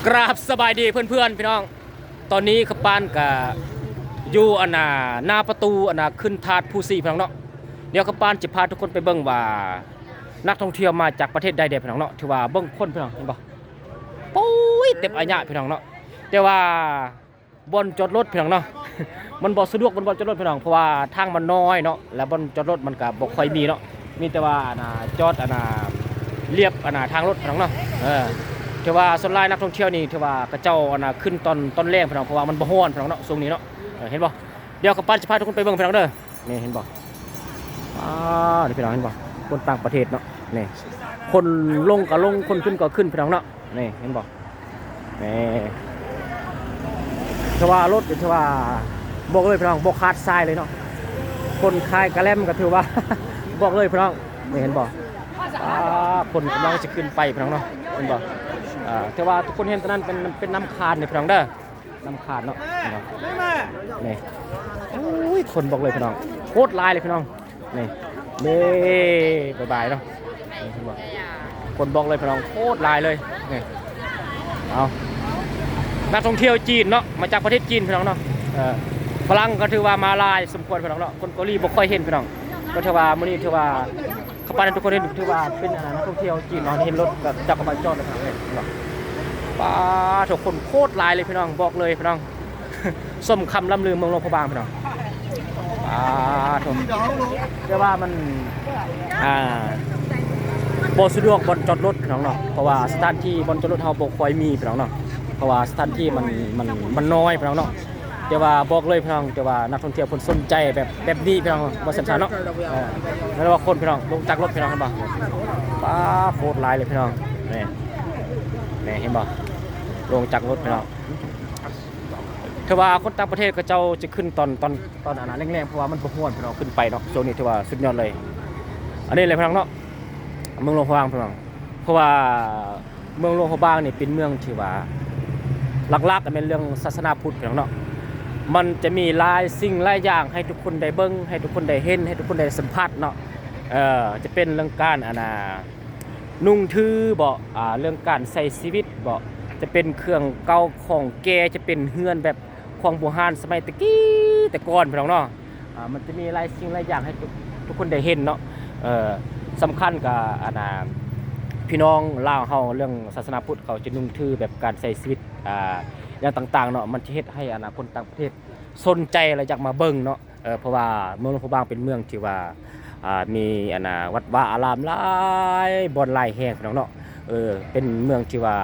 ກາບສະບາຍດີເພື່ອນໆ ພີ່ນ້ອງ. ຕອນນີ້ຄຳປານກະຢູ່ອັນນ່າ ໜ້າປະຕູອັນນ່າ ຂຶ້ນທາດພູສີ ພີ່ນ້ອງເນາະ. ດຽວຄຳປານຈະພາທຸກຄົນໄປເບິ່ງວ່າ ນັກທ່ອງທ່ຽວມາຈາກປະເທດໃດແດ່ ພີ່ນ້ອງເນາະ. ຖືວ່າເບິ່ງຄົນ ພີ່ນ້ອງເຫັນບໍ່? ໂອ້ຍ ເຕັມອາຍະ ພີ່ນ້ອງເນາະ. ແຕ່ວ່າ ບ່ອນຈອດລົດ ພີ່ນ້ອງເນາະ ມັນບໍ່ສະດວກ ມັນບ່ອນຈອດລົດ ພີ່ນ້ອງ ເພາະວ່າທາງມັນນ້ອຍເນາະ ແລະບ່ອນຈອດລົດມັນກະບໍ່ຄ່ອຍມີເນາະ ມີແຕ່ວ່າອັນນ່າ ຈອດອັນນ່າ ລຽບອັນນ່າ ທາງລົດ ພີ່ນ້ອງເນາະ. ເອີ ຖືວ່າສ່ວນຫຼາຍນັກທ່ອງທ່ຽວນີ້ ຖືວ່າເຂົາເຈົ້າອັນນ່າ ຂຶ້ນຕອນ ຕອນແລງ ພີ່ນ້ອງ ເພາະວ່າມັນບໍ່ຮ້ອນ ພີ່ນ້ອງເນາະ ຊ່ວງນີ້ເນາະ. ເອີ ເຫັນບໍ່? ດຽວຄຳປານຈະພາທຸກຄົນໄປເບິ່ງ ພີ່ນ້ອງເດີ. ນີ້ເຫັນບໍ່? ອາ ນີ້ ພີ່ນ້ອງເຫັນບໍ່? ຄົນຕ່າງປະເທດເນາະ ນີ້ ຄົນລົງກະລົງ ຄົນຂຶ້ນກະຂຶ້ນ ພີ່ນ້ອງເນາະ. ນີ້ເຫັນບໍ່? ນີ້ ຖືວ່າລົດ ຖືວ່າ ບອກເລີຍ ພີ່ນ້ອງ ບໍ່ຂາດສາຍເລີຍເນາະ. ຄົນຂາຍກະແລັມກະຖືວ່າ ບອກເລີຍ ພີ່ນ້ອງ. ນີ້ເຫັນບໍ່? ອາ ຄົນກຳລັງຊິຂຶ້ນໄປ ພີ່ນ້ອງເນາະ ເຫັນບໍ່? ອາ ແຕ່ວ່າທຸກຄົນເຫັນຕົວນັ້ນ ເປັນ ເປັນນ້ຳຄານເດີ ພີ່ນ້ອງເດີ. ນ້ຳຄານເນາະ ເຫັນບໍ່? ນີ້ ໂອ້ຍ ຄົນບອກເລີຍ ພີ່ນ້ອງ ໂຄດຫຼາຍເລີຍ ພີ່ນ້ອງ. ນີ້ ເດ້ ບາຍບາຍເນາະ. ນີ້ ເຫັນບໍ່? ຄົນບອກເລີຍ ພີ່ນ້ອງ ໂຄດຫຼາຍເລີຍ. ນີ້ ເອົາ ນັກທ່ອງທ່ຽວຈີນເນາະ ມາຈາກປະເທດຈີນ ພີ່ນ້ອງເນາະ. ເອີ ຝຣັ່ງກະຖືວ່າມາຫຼາຍສົມຄວນ ພີ່ນ້ອງເນາະ. ຄົນເກົາຫຼີບໍ່ຄ່ອຍເຫັນ ພີ່ນ້ອງ ກະຖືວ່າມື້ນີ້ຖືວ່າ ຄຳປານໃຫ້ທຸກຄົນເຫັນ ຖືວ່າເປັນອັນນ່າ ນັກທ່ອງທ່ຽວຈີນເນາະ ເຫັນລົດກະຈັກກະມາຈອດແລ້ວ ເຫັນບໍ່? ປາໂທ້ ຄົນໂຄດຫຼາຍເລີຍ ພີ່ນ້ອງ ບອກເລີຍ ພີ່ນ້ອງ. ສົມຄຳລ່ຳລືເມືອງຫຼວງພະບາງ ພີ່ນ້ອງ. ປາໂທ້ ແຕ່ວ່າມັນ ອ່າ ບໍ່ສະດວກບ່ອນຈອດລົດ ພີ່ນ້ອງເນາະ ເພາະວ່າສະຖານທີ່ບ່ອນຈອດລົດເຮົາບໍ່ຄ່ອຍມີ ພີ່ນ້ອງເນາະ ເພາະວ່າສະຖານທີ່ມັນ ມັນ ມັນນ້ອຍ ພີ່ນ້ອງເນາະ. ແຕ່ວ່າບອກເລີຍ ພີ່ນ້ອງ ແຕ່ວ່ານັກທ່ອງທ່ຽວເພິ່ນສົນໃຈແບບ ແບບນີ້ ພີ່ນ້ອງ ວ່າຊັ້ນຊະເນາະ. ເອີ ແລ້ວວ່າຄົນ ພີ່ນ້ອງ ລົງຈາກລົດ ພີ່ນ້ອງ ເຫັນບໍ່? ປາໂຄດຫຼາຍເລີຍ ພີ່ນ້ອງ. ນີ້ ນີ້ເຫັນບໍ່? ລົງຈາກລົດ ພີ່ນ້ອງ. ຖືວ່າຄົນຕ່າງປະເທດເຂົາເຈົ້າຈະຂຶ້ນຕອນ ຕອນ ຕອນອັນນ່າ ແລງໆ ເພາະວ່າມັນບໍ່ຮ້ອນ ພີ່ນ້ອງ ຂຶ້ນໄປເນາະ. ຊ່ວງນີ້ຖືວ່າສຸດຍອດເລີຍ. ອັນນີ້ແຫຼະ ພີ່ນ້ອງເນາະ ເມືອງຫຼວງພະບາງ ພີ່ນ້ອງ ເພາະວ່າ ເມືອງຫຼວງພະບາງນີ້ເປັນເມືອງທີ່ວ່າ ຫຼັກໆ ກະແມ່ນເລື່ອງສາສະໜາພຸດ ພີ່ນ້ອງເນາະ. ມັນຈະມີຫຼາຍສິ່ງຫຼາຍຢ່າງໃຫ້ທຸກຄົນໄດ້ເບິ່ງ ໃຫ້ທຸກຄົນໄດ້ເຫັນ ໃຫ້ທຸກຄົນໄດ້ສຳຜັດເນາະ. ເອີ ຈະເປັນເລື່ອງການອັນນ່າ ນຸ່ງຖືບໍ ອາ ເລື່ອງການໃຊ້ຊີວິດບໍ ຈະເປັນເຄື່ອງເກົ່າຂອງແກ່ ຈະເປັນເຮືອນແບບ ຂອງບູຮານສະໄໝແຕ່ກີ້ແຕ່ກ່ອນ ພີ່ນ້ອງເນາະ. ອ່າ ມັນຈະມີຫຼາຍສິ່ງຫຼາຍຢ່າງໃຫ້ທຸກ ທຸກຄົນໄດ້ເຫັນເນາະ. ເອີ ສຳຄັນກະອັນນ່າ ພີ່ນ້ອງລາວເຮົາ ເລື່ອງສາສະໜາພຸດ ເຂົາຈະນຸ່ງຖືແບບການໃຊ້ຊີວິດ ອ່າ ຫຍັງຕ່າງໆເນາະ ມັນຈະເຮັດໃຫ້ອັນນ່າ ຄົນຕ່າງປະເທດສົນໃຈ ແລະ ຢາກມາເບິ່ງເນາະ. ເອີ ເພາະວ່າເມືອງຫຼວງພະບາງເປັນເມືອງທີ່ວ່າ ອ່າ ມີອັນນ່າ ວັດວາອາຣາມຫຼາຍບ່ອນຫຼາຍແຫ່ງ ພີ່ນ້ອງເນາະ. ເອີ ເປັນເມືອງທີ່ວ່າ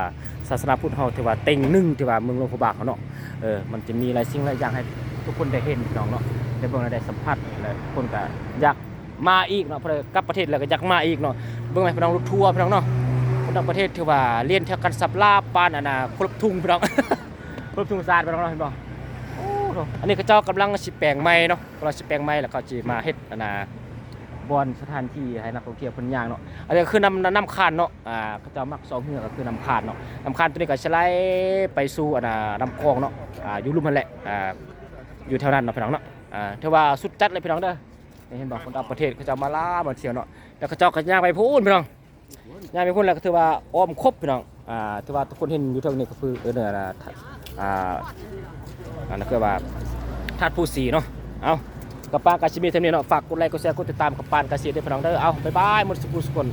ສາສະໜາພຸດເຮົາຖືວ່າເຕັງໜຶ່ງ ທີ່ວ່າເມືອງຫຼວງພະບາງເຮົາເນາະ. ເອີ ມັນຈະມີຫຼາຍສິ່ງຫຼາຍຢ່າງໃຫ້ທຸກຄົນໄດ້ເຫັນ ພີ່ນ້ອງເນາະ ໄດ້ເບິ່ງ ແລະ ໄດ້ສຳຜັດ ແລະ ຄົນກະຢາກມາອີກເນາະ. ເພາະໄດ້ກັບປະເທດແລ້ວກະຢາກມາອີກເນາະ. ເບິ່ງໃຫ້ພີ່ນ້ອງ ລົດທົວ ພີ່ນ້ອງເນາະ ຄົນຕ່າງປະເທດຖືວ່າລຽນແຖວກັນສັບລາບປານອັນນ່າ ຄົນລະທຸງ ພີ່ນ້ອງ ຄົນລະທຸງຊາດ ພີ່ນ້ອງເນາະ ເຫັນບໍ່? ໂອ້ໂທ້ ອັນນີ້ເຂົາເຈົ້າກຳລັງຊິແປງໃໝ່ເນາະ ກຳລັງຊິແປງໃໝ່ ແລ້ວເຂົາຊິມາເຮັດອັນນ່າ ບ່ອນສະຖານທີ່ໃຫ້ນັກທ່ອງທ່ຽວເພິ່ນຍ່າງເນາະ. ອັນນີ້ກະຄືນ້ຳ ນ້ຳຄານເນາະ ອ່າ ເຂົາເຈົ້າມັກຊອກເຫື່ອກະຄືນ້ຳຄານເນາະ. ນ້ຳຄານໂຕນີ້ກະຊິໄຫຼໄປສູ່ອັນນ່າ ນ້ຳຂອງເນາະ ອ່າ ຢູ່ລຸ່ມຫັ້ນແຫຼະ ອ່າ ຢູ່ແຖວນັ້ນເນາະ ພີ່ນ້ອງເນາະ. ອ່າ ຖືວ່າສຸດຈັດເລີຍ ພີ່ນ້ອງເດີ. ນີ້ເຫັນບໍ່? ຄົນຕ່າງປະເທດເຂົາເຈົ້າມາຫຼາຍມາທ່ຽວເນາະ ແລ້ວເຂົາເຈົ້າກະຍ່າງໄປພຸ້ນ ພີ່ນ້ອງ. ຍ່າງໄປພຸ້ນແລ້ວກະຖືວ່າອ້ອມຄົບ ພີ່ນ້ອງ. ອ່າ ຖືວ່າທຸກຄົນເຫັນຢູ່ເທິງນີ້ກະຄື ເອີ ອັນນ່າ ອ່າ ອັນນັ້ນຄືວ່າທາດພູສີເນາະ. ເອົາ ຄຳປານກະຊິມີເທົ່ານີ້ເນາະ. ຝາກກົດໄລ ກົດແຊ ກົດຕິດຕາມຄຳປານກະຊິເດີ ພີ່ນ້ອງເດີ. ເອົາ ບາຍບາຍໝົດສູ່ຜູ້ສູ່ຄົນ.